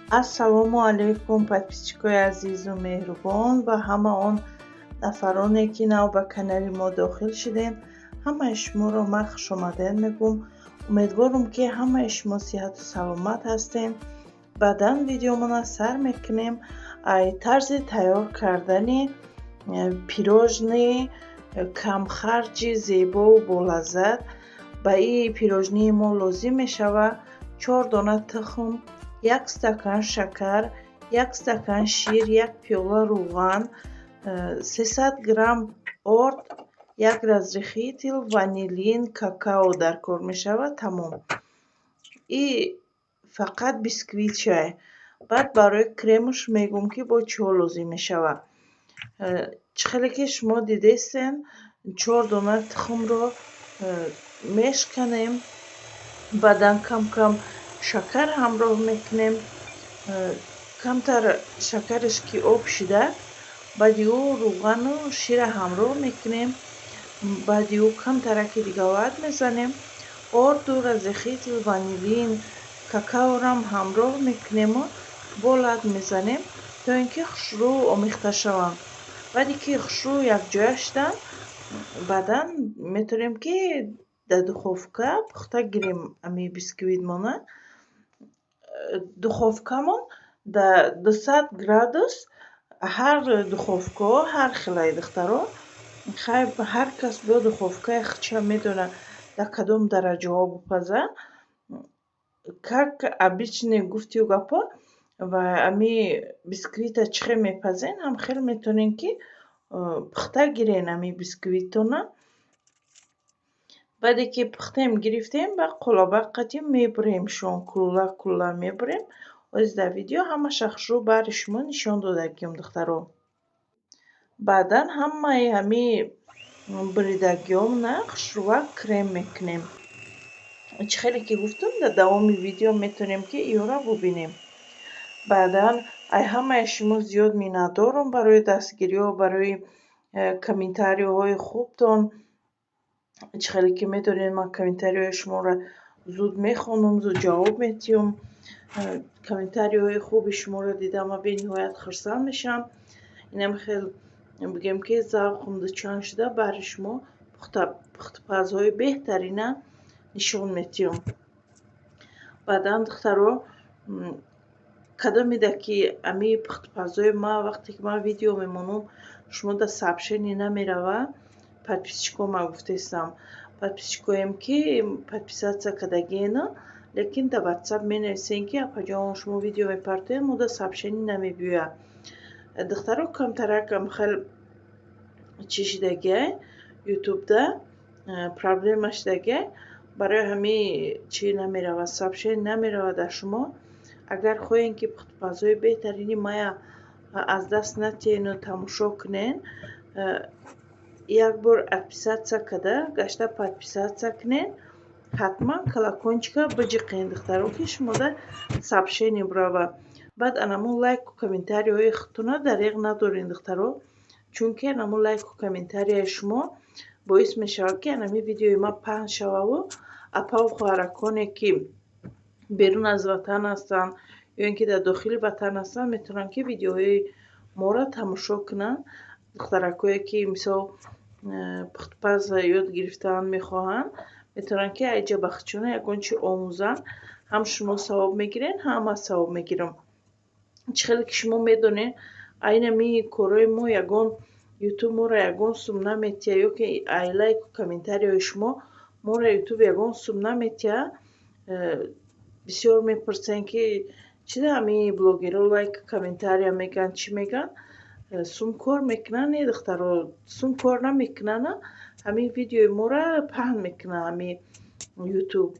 Ассалому алайкум, подписчикои азизу меҳрубон ва ҳама он нафароне, ки нав ба канали мо дохил шудем. Ҳамаи шуморо ман хушомадед мегӯм. Умедворам, ки ҳамаи шумо сиҳату саломат ҳастем. Баъдан видеомона сар мекунем ай тарзи тайёр кардани пирожные камхарҷи, зебову болаззат. Ба ин пирожные мо лозим мешавад чор дона тухм, як стакан шакар, як стакан шир, як пиёла рӯған, 300 грамм орд, як разрыхлитель, ванилин, какао дар кор мешавад. Тамом. И фақат бисквит чай. Баъд барои кремаш мегӯм, ки бо чиҳо лозим мешавад. Чӣ хеле ки шумо дидестен, чор дона тухмро мешканем, баъдан кам кам шакар ҳамроҳ мекунем. Камтар шакараш ки об шида, баъди ӯ рӯғану шира ҳамроҳ мекунем. Баъди ӯ камтараки дига лат мезанем. Орду, разрыхлитель, ванилин, какаорам ҳамроҳ мекунему бо лат мезанем, то ин ки хушрӯ омехта шаванд. Баъде ки хушрӯ якҷоя шуданд, баъдан метавонем, ки дар духовка пухта гирем ами бисквитмона. Духовкамон дар 200 градус. Ҳар духовкаҳо ҳар хелай, духтаро. Хай, ҳар кас бо духовкаи худша медонад, дар кадом дараҷаҳо бипазад. Как обычно гуфтию гапҳо ва ами бисквита чӣ хел мепазен, ҳам хел метавонем, ки пухта гирен ами бисквитона. Баъде ки пухтем, гирифтем, ба қолабак қатӣ мебуремшон, кулла кулла мебурем. Оз дар видео ҳамаша хушрӯ баҳри шумо нишон додагием, духтаро. Баъдан ҳамаи ҳами буридагиҳомона хушрӯвак крем мекунем. Чӣ хеле ки гуфтам, дар давоми видео метавонем, ки иёра бубинем. Баъдан ай ҳамаи шумо зиёд миннатдорам барои дастгириҳо, барои комментариҳои хубтон. Чӣ хеле ки медонед, ман комментариҳои шуморо зуд мехонам, зуд ҷавоб медиҳам. Комментариҳои хуби шуморо дида, ман бениҳоят хурсанд мешавам. Инам хел бигем, ки завқам дучанд шуда, баҳри шумо пухтупазҳои беҳтарина нишон медиҳам. Баъдан, духтаро, кадомеда ки ами пухтупазҳои ман, вақте ки ман видео мемонам, шумо дар сообщение намеравад, подписчикҳо, ман гуфтаистам, подписчикоем, ки подписаться кардагиена, лекин дар Ватсап менависем, ки апаҷон, шумо видео мепартоед, мо дар сообщение намебиёяд. Духтаро, камтаракам хел чӣ шидагиай, Ютубда проблема шидагиай, барои ҳамин чӣ намеравад, сообщение намеравад дар шумо. Агар хоҳем, ки пухтупазҳои беҳтарини мая аз даст натиҳену тамошо кунен, як бор отписаться карда гашта подписаться кунен, ҳатман колокольчика биҷиқен, духтаро, ки шумода сообщение биравад. Баъд анамун лайку комментариҳои худтона дареғ надорен, духтаро, чунки анамун лайку комментарияи шумо боис мешавад, ки анами видеои ман паҳн шававу апаву хоҳараконе, ки берун аз ватан ҳастанд ё ин ки дар дохили ватан ҳастанд, метавонанд, ки видеоҳои моро тамошо кунанд. Духтаракое, ки мисол пухтупаз ёд гирифтан мехоҳанд, метавонанд, ки айҷа ба худшона ягон чи омӯзанд. Ҳам шумо савоб мегиред, ҳам ман савоб мегирам. Чӣ хеле ки шумо медонед, айнами корҳои мо ягон Ютуб моро ягон сум наметиҳад, ё ки ай лайку комментариҳои шумо моро Ютуб ягон сум наметиҳад. Бисёр мепурсанд, ки чида ҳамин блогерҳо лайк, комментария мегӯянд, чӣ мегӯянд, сум кор мекунанд? Не, духтаро, сум кор намекунанд, ҳамин видеои моро паҳн мекунанд. Ҳамин Ютуб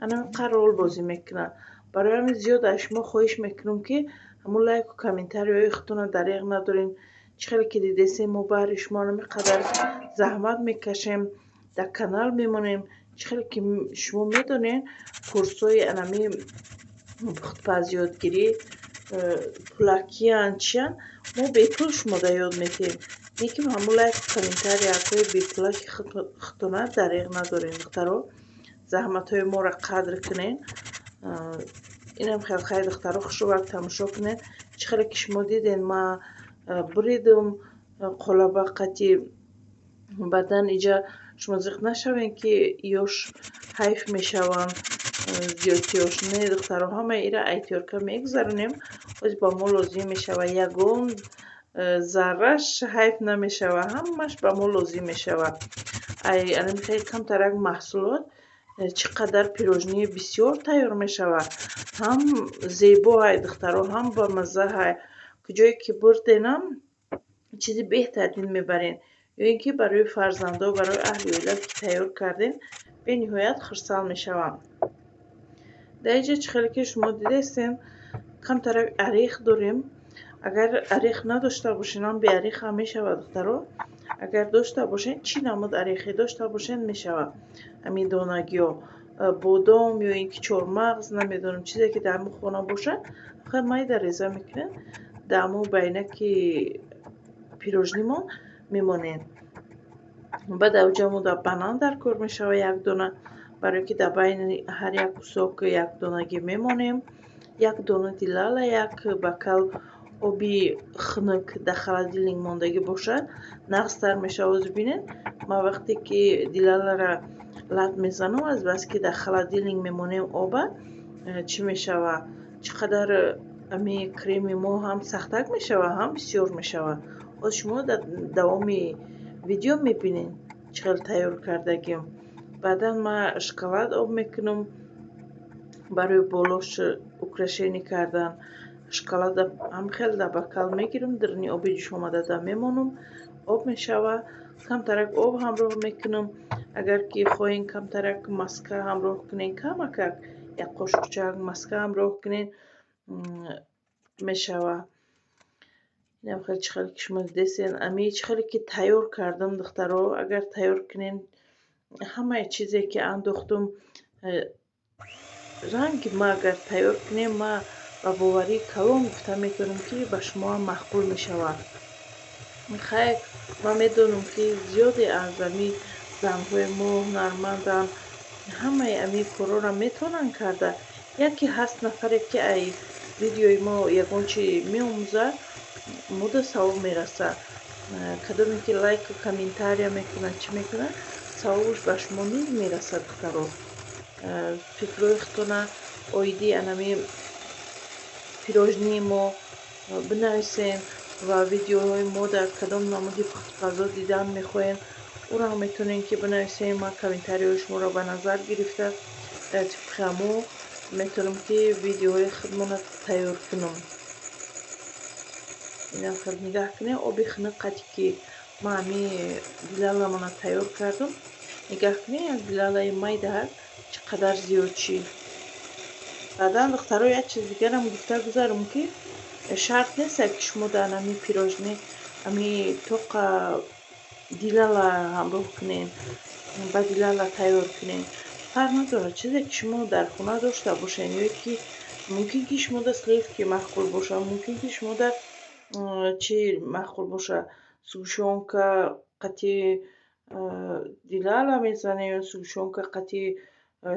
ана қар рол бозӣ мекунад. Барои ҳамин зиёд аз шумо хоҳиш мекунам, ки ҳамун лайку комментариҳои худтонро дареғ надоред. Чӣ хеле ки дидесем, мо баҳри шумо ҳамин қадар заҳмат мекашем, дар канал мемонем. Чӣ хеле ки шумо медонед, курсҳои анами пухтупаз ёдгирӣ пулакиянд, чиянд, мо бепул шумода ёд медиҳем. Лекин ҳамун лайку комментариякҳои бепулаки худтона дареғ надорем, духтаро, заҳматҳои моро қадр кунед. Инам хел хай, духтаро, хушрӯвак тамошо кунед. Чӣ хеле ки шумо диден, ма буридум қолаба қати. Баъдан иҷа шумо зиқ нашавем, ки ёш ҳайф мешаванд, зиёдтиёш. Не, духтаро, ҳамаи ира айтёрка мегузаронем, боз ба мо лозим мешава. Ягон зарраш ҳайф намешава, ҳамаш ба мо лозим мешава. Ай анами камтарак маҳсулот чӣ қадар пирожные бисёр тайёр мешава. Ҳам зебо ҳай, духтаро, ҳам бамазза ҳай. Куҷое ки бурденам, чизи беҳтарин мебарен, ё ин ки барои фарзандо, барои аҳли оила ки тайёр кардем, бениҳоят хурсанд мешавам. Дар инҷа, чӣ хеле ки шумо дидестен, камтарак орех дорем. Агар орех надошта бошенам, беорех ҳам мешавад, духтаро. Агар дошта бошен, чӣ намуд орехе дошта бошен, мешавад. Ҳамин донагиҳо, бодом ё ин ки чормағз, намедонам, чизе ки дар ҳамун хона бошад, фақат майда реза мекунед, дар ҳамун байнаки пирожныймон мемонем. Баъд авҷа мо дар банан дар кор мешавад як дона, барое ки дар байни ҳар як кусок як донагӣ мемонем. Як дона дилала, як бокал оби хунук дар холодильник мондагӣ бошад, нағзтар мешавад. Ҳозир бинед, ман вақте ки дилалара лат мезанам, азбаски дар холодильник мемонем оба, чӣ мешавад? Чӣ қадар ами креми мо ҳам сахтак мешавад, ҳам бисёр мешавад. Ҳозир шумо дар давоми видео мебинед, чӣ хел тайёр кардагим. Баъдан ман шоколад об мекунам барои болош украшение кардан. Шоколада ҳам хел дар бокал мегирам, даруни оби ҷӯшомадада мемонам, об мешавад. Камтарак об ҳамроҳ мекунам. Агар ки хоҳем, камтарак маска ҳамроҳ кунем, камакак як қошуқчак маска ҳамроҳ кунем, мешавад. Инам хеле, чӣ хеле ки шумо дидестен, ами чӣ хеле ки тайёр кардам, духтаро, агар тайёр кунем, ҳамаи чизе ки андохтум, ранги ма агар тайёр кунем, ма ба боварии калон гуфта метавонам, ки ба шумоам маъқул мешавад. Хайр, ман медонам, ки зиёде аз ами занҳои мо ҳунарманданд, ҳамаи ами корҳоро метавонанд карда. Яке ҳаст нафаре, ки ай видеои мо ягон чи меомӯзад, мода савоб мерасад. Кадоме ки лайку комментария мекунад, чӣ мекунад, савобаш ба шумо низ мерасад, духтаро. Фикрҳои худтона оиди анами пирожные мо бинависем ва видеоҳои мо дар кадом намуди пухтупазо дидан мехоҳем, ӯро ҳам метавонем ки бинависем. Ман комментарияҳои шуморо ба назар гирифта, тибқи ҳамо метавонам, ки видеоҳои худмонро тайёр кунам. Инам хел нигаҳ кунед, оби хунук қати ки ман ҳами дилаламона тайёр кардам, нигаҳ кунед, як дилалаи майдаак чӣ қадар зиёд шид. Баъдан, духтаро, як чиз дигарам гуфта гузарам, ки шарт нест, ки шумо дар ҳами пирожные ҳами тоқа дилала ҳамроҳ кунед, ба дилала тайёр кунед. Фарқ надорад, чизе ки шумо дар хона дошта бошед, ё ки мумкин ки шумо дар сливки маъқул бошад, мумкин ки шумо дар чӣ маъқул бошад, сгущёнка қати дилала мезанед ё сгущёнка қати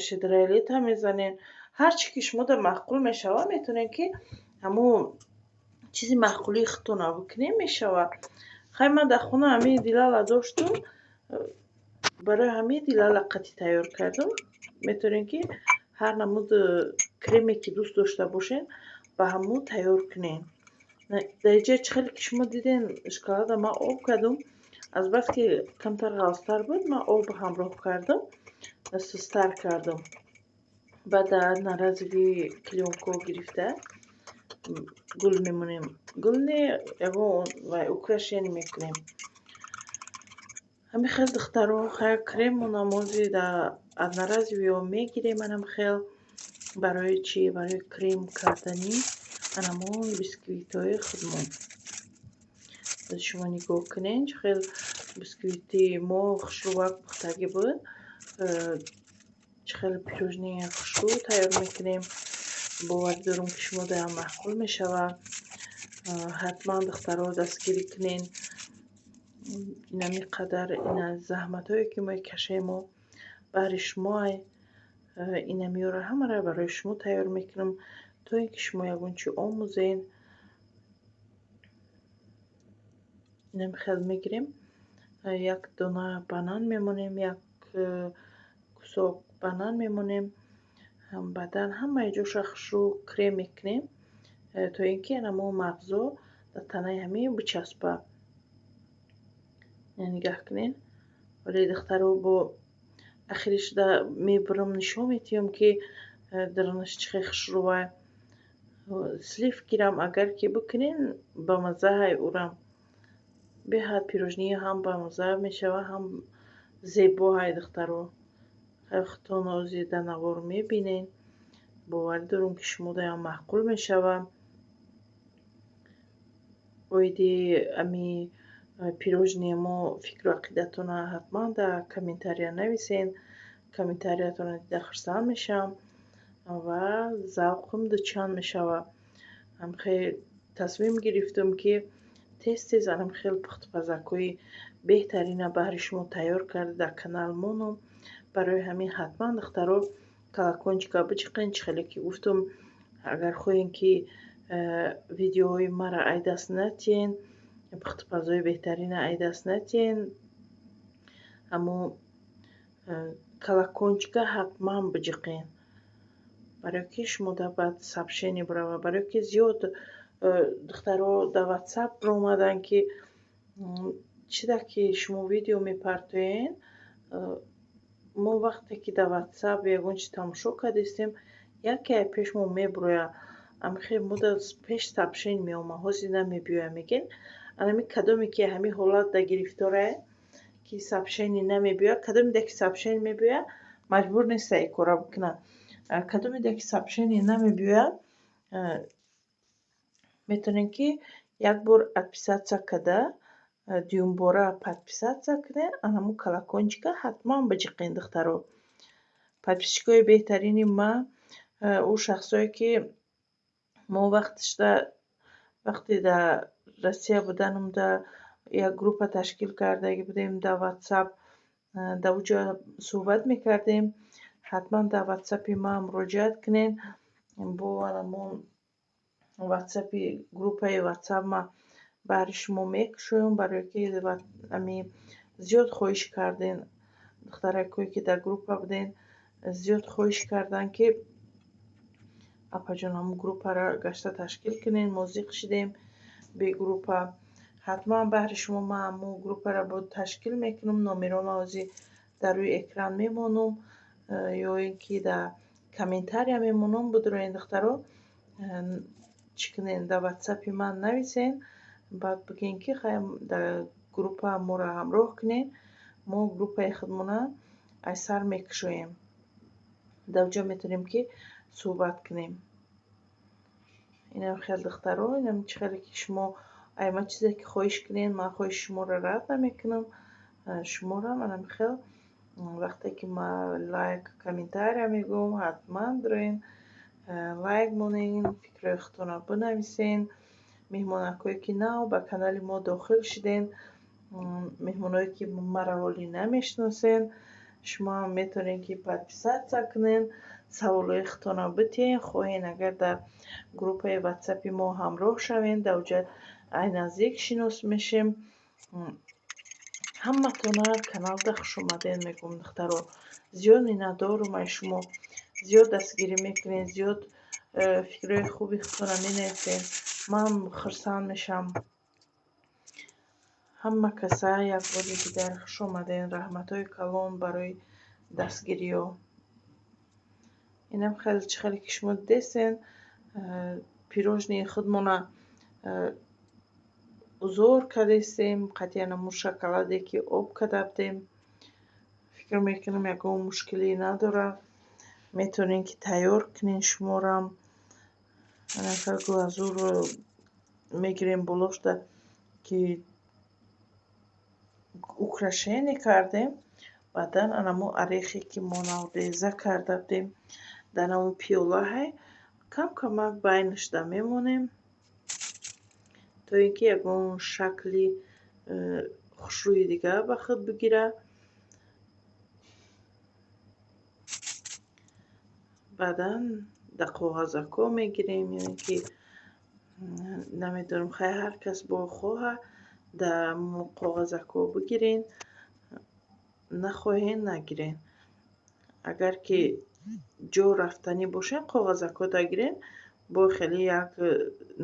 щедрое лето мезанед. Ҳар чӣ ки шумо дар маъқул мешавад, метавонед, ки ҳамун чизи маъқулии худтонро бикунед, мешавад. Хай, ман дар хона ҳамин дилала доштум, барои ҳамин дилала қати тайёр кардам. Метавонед, ки ҳар намуд креме ки дӯст дошта бошед, ба ҳамун тайёр кунед. Дар инҷа, чӣ хеле ки шумо диден, шоколада ман об кардам. Азбаски камтар ғафзтар буд, ман об ҳамроҳ кардам, сустар кардам. Баъд одноразовый клеёнка гирифта гул мемонем. Гул не, ягон вай украшение мекунем. Ҳамин хел, духтаро, хайр, крему намози дар одноразовыйҳо мегирем. Анам хел барои чӣ? Барои крем кардани анамон бисквитҳои худмон. Шумо нигоҳ кунед, чӣ хел бисквити мо хушрӯвак пухтагӣ буд, чӣ хел пирожные хушрӯ тайёр мекунем. Боварӣ дорам, ки шумо даам маъқул мешавад. Ҳатман, духтаро, дастгирӣ кунед. Инами қадар ина заҳматҳое ки мо кашем, мо баҳри шумоай. Инамиёро ҳамаро барои шумо тайёр мекунам. то ин ки шумо ягон чи омӯзен. Инам хел мегирем, як дона банан мемонем, як кусок банан мемонем. Баъдан ҳамаи ҷоша хушрӯ крем мекунем, то ин ки анамо мағзо дар танаи ҳамин бичаспа. Нигаҳ кунед. Вале духтаро бо ахириш мебурам, нишон метиҳам, ки дарунаш чӣ хел хушрӯвай. Сливкирам агар ки бикунен, бамаззаҳай урам. Беҳад пирожни ҳам бамазза мешавад, ҳам зебоҳай, духтаро. Худтон ози дар навор мебинед. Боварӣ дорам, ки шумодаям маъқул мешавад. Оиди ами пирожные мо фикру ақидатонро ҳатман дар комментария нависен. Комментариятонро дида хурсанд мешавам ва завқам дучанд мешавад. Хеле тасмим гирифтам, ки тез-тез анам хел пухтупазакҳои беҳтарина баҳри шумо тайёр карда дар канал монам. Барои ҳамин ҳатман, духтаро, колокольчика бичиқен. Чӣ хеле ки гуфтам, агар хоҳем, ки видеоҳои маро ай даст натиҳен, пухтупазҳои беҳтарина ай даст натиҳен, аммо колокольчика ҳатман биҷиқен, барое ки шумо дар баъд сообщение биравад. Барое ки зиёд духтаро дар ватсап омаданд, ки чида ки шумо видео мепартоед, мо вақте ки дар ватсап ягон чиз тамошо кардистем, яке ай пеш мо мебурояд. Амхел мода пеш сообщение меомад, ҳозир намебиёяд, мегӯен. Анами кадоме ки ҳамин ҳолат да гирифторае, ки сообщение намебиёяд, кадомеда ки сообщение мебиёяд, маҷбур неста ин корро бикунад. Кадомеда ки сообщение намебиёяд, метавонед, ки як бор отписаться карда, дуюмбора подписаться кунед, анамун колокольчика ҳатман биҷиқен, духтаро. Подписчикои беҳтарини ман, ӯ шахсое ки мо вақтишда, вақте дар Россия буданам, як группа ташкил кардагӣ будем дар ватсап, дар он ҷо суҳбат мекардем. Ҳатман дар ватсапи ман муроҷиат кунед. Бо анамун ватсапи группаи ватсап ман баҳри шумо мекушоям, барое ки ами зиёд хоҳиш кардем. Духтаракое ки дар группа будем, зиёд хоҳиш карданд, ки апаҷон, ҳамун группаро гашта ташкил кунед, мо зиқ шидем бе группа. Ҳатман баҳри шумо ман ҳамун группаро боз ташкил мекунам. Номерома ҳозир дар рӯи экран мемонам ё ин ки дар комментария мемонам. Бидуроен, духтаро, чӣ кунед, дар ватсапи ман нависен, баъд бигӯен, ки хай, дар группа моро ҳамроҳ кунед, мо группаи худмона аз сар мекушоем. Дар он ҷо метавонем, ки суҳбат кунем. Инам хел, духтаро, инам чӣ хеле ки шумо ай ман чизе ки хоҳиш кунед, ман хоҳиши шуморо рад намекунам. Шуморам анам хел вақте ки ман лайк, комментария мегӯям, ҳатман бироен, лайк монен, фикрҳои худтонро бинависен. Меҳмонакое ки нав ба канали мо дохил шуден, меҳмоное ки маро ҳолӣ намешиносен, шумоам метавонед, ки подписаться кунед, саволҳои худтонро битиҳед. Хоҳед, агар дар группаи ватсапи мо ҳамроҳ шавед, дар оҷа ай наздик шинос мешем. Ҳаматона каналда хушомадед мегӯям, духтаро. Зиёд миннатдорум ай шумо, зиёд дастгирӣ мекунед, зиёд фикрҳои хуби худтонро менависед, ман хурсанд мешавам. Ҳама каса як бори дигар хушомадед, раҳматҳои калон барои дастгириҳо. Инам хеле чӣ хеле ки шумо дидестен, пирожные худмона узор кардестем, қатъиян ҳамун шоколаде ки об карда будем. Фикр мекунам, ягон мушкиле надорад, метавонед, ки тайёр кунед шуморам. Глазурь мегирем болошда, ки украшение кардем. Баъдан анамо орехе ки мо навреза карда будем, дар ҳамон пиёлаҳай кам камак байнашда мемонем, то ин ки ягон шакли хушрӯи дигар ба худ бигирад. Баъдан Дар коғазакҳо мегирем ё ин ки намедонам, хай, ҳар кас бо хоҳа, дар коғазакҳо бигирен, нахоҳен, нагирен. Агар ки ҷо рафтанӣ бошен, коғазакҳо дагирен, бо хеле як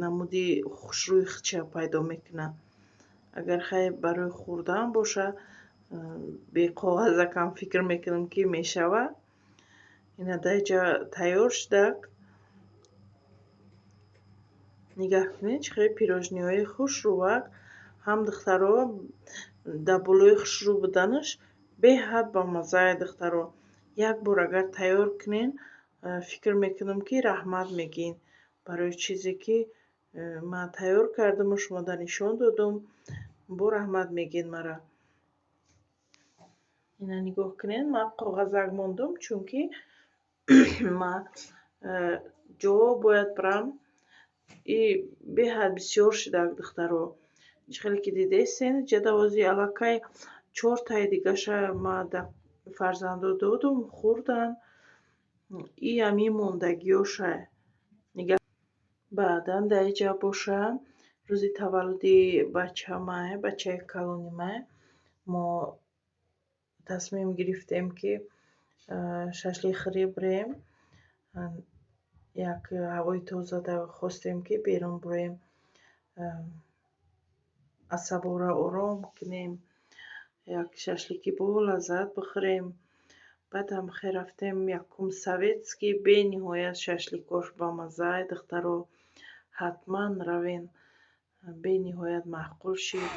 намуди хушрӯи худша пайдо мекунад. Агар, хай, барои хӯрдан боша, беқоғазакам фикр мекунам, ки мешавад. Ина даиҷа тайёр шудак. Нигаҳ кунед, чӣ хеле пирожниҳои хушрӯвак. Ҳам, духтаро, дар болои хушрӯ буданаш беҳад бамаззае. Духтаро, як бор агар тайёр кунен, фикр мекунам, ки раҳмат мегӯед барои чизе ки ман тайёр кардаму шумода нишон додум. Бо раҳмат мегӯед мара. Ина нигоҳ кунед, ман коғазак мондум, чунки ман ҷо бояд бирам. И беҳад бисёр шудак, духтаро. Чӣ хеле ки дидестен, ҷадавози аллакай чортаи дигаша ман да фарзандо додум, хӯрдан. И ҳамин мондагиёша. Баъдан дар иҷа боша, рӯзи таваллуди бачамай, бачаи калонимай, мо тасмим гирифтем, ки шашликхӯрӣ бирем. Як ҳавои тоза хостем, ки берун бироем, асаборо ором кунем, як шашлики бо лаззат бихӯрем. Баъдам хе рафтем якум Советский. Бениҳоят шашликош бамаззае, духтаро, ҳатман равен, бениҳоят маъқул шид.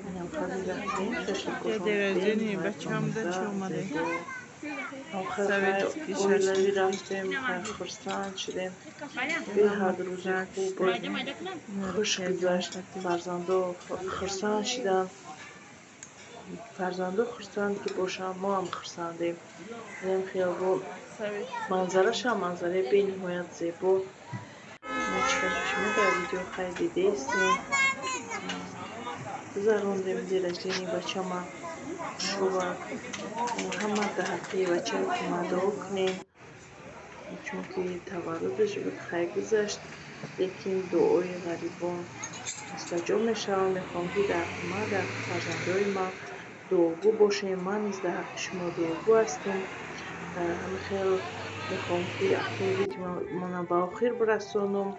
Инам хеле рафтем, шашликошон бениҳоят бамазза, зебо. Оилавӣ рафтем, хурсанд шудем. Беҳад рӯзи хуб буд, хуш гузашт. Фарзандо хурсанд шуданд. Фарзандо хурсанд ки бошанд, мо ҳам хурсандем. Инам хеле манзарашам манзараи бениҳоят зебо. Чӣ хел шумо дар видео хай дидаистем, гузарондем день рождения бачама хушрӯвак. Ҳама дар ҳаққи бачаи дуо кунем, чунки таваллудаш буд. Хай, гузашт, лекин дуои ғарибон мустаҷоб мешавад. Мехоҳам, ки дар ҳаққи ман, дар ҳаққи фарзандои ман дуогӯ бошем. Ман низ дар ҳаққи шумо дуогӯ ҳастам. Ҳамин хел мехоҳам, ки акнун видеомона ба охир бирасонам.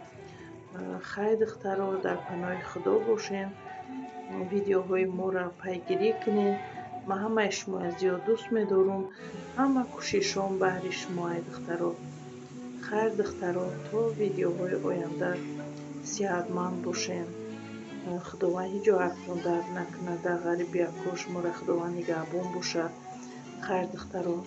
Хай, духтаро, дар паноҳи Худо бошем, видеоҳои моро пайгирӣ кунед. Ман ҳамаи шуморо зиёд дӯст медорам. Ҳама кӯшишҳом баҳри шумоай, духтаро. Хайр, духтаро, то видеоҳои оянда сиҳатманд бошем. Худованд ҳеҷ ҷо дард накунад. Дар ғарибиякҳо шуморо Худованд нигаҳбон бошад. Хайр, духтаро.